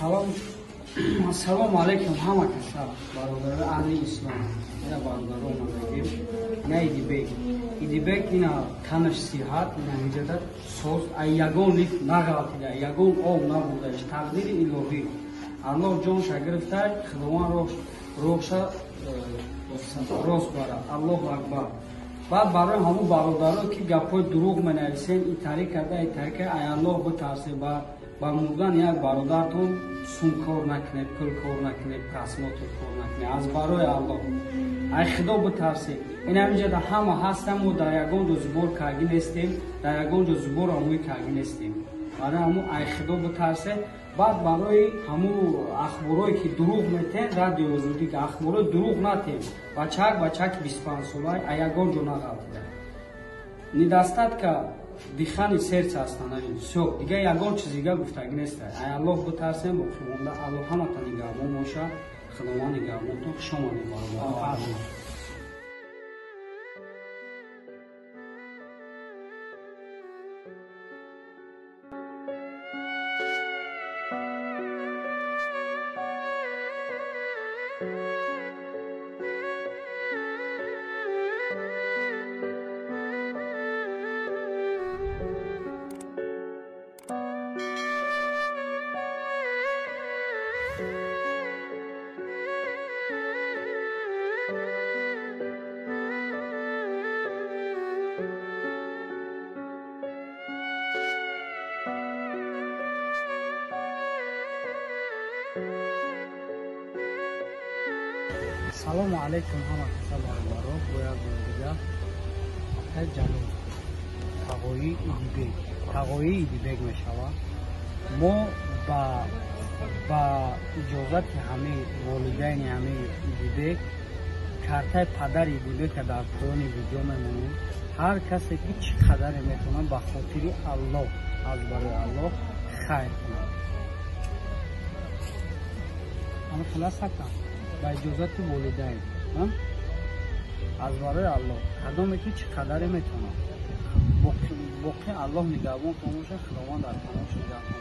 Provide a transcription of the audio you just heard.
Салом, ассалому алайкум ҳама каса, бародарои аҳли ислом. Ина бародаро омадагим. Ина Идибек. Идибек ина танаш сиҳат, ина ҳиҷата соз, ай ягон лиф нағалтида, ягон об набурдааш, тақдири илоҳӣ. Аллоҳ ҷонша гирифта, Худованд роҳша рост барад. Аллоҳу акбар. Баъд барои ҳамун бародаро ки гапҳои дурӯғ менависен, ин тариқ карда, ин тариқ карда, ай Аллоҳ битарсед, ба мурдан як бародартон сум кор накунед, пул кор накунед, просмотр кор накунед. Аз барои Аллоҳ. Ай Худо битарсед. Ин ҳаминҷода ҳама ҳастам, мо дар ягон ҷо зубор каргӣ нестем, дар ягон ҷо зубор омӯй каргӣ нестем. Барои ҳамун ай Худо битарсед. Баъд барои ҳамун ахборое ки дурӯғ метен, радио Озодӣ ки ахборои дурӯғ натен. Бачак, бачаки 25 сола, ай ягон ҷо нағалтида. Недостатка дихани сердца ҳастанд, ҳамин. Всё, дига ягон чиз дига гуфтагӣ нест. Ай Аллоҳ битарсем, боқимонда Аллоҳ ҳамата нигаҳбон бошад. Худованд нигаҳбонтон. Хуш омадед, бародарон. Салому алайкум ҳама каса бародаро, бо як бор дига акай Ҷалол тағоии Идибек, тағоии Идибек мешавад. Мо ба иҷозати ҳамаи волидайни ҳамаи Идибек картаи падари Идибека дар поёни видео мемонем. Ҳар касе ки чӣ қадаре метавонад ба хотири Аллоҳ, аз барои Аллоҳ хайр кунад. Ама хулас ҳакам ба иҷозати волидайн, аз барои Аллоҳ, кадоме ки чӣ қадаре метавонад, боқӣ Аллоҳ нигаҳбонтон бошад, Худованд дар паноҳш нигаҳтон.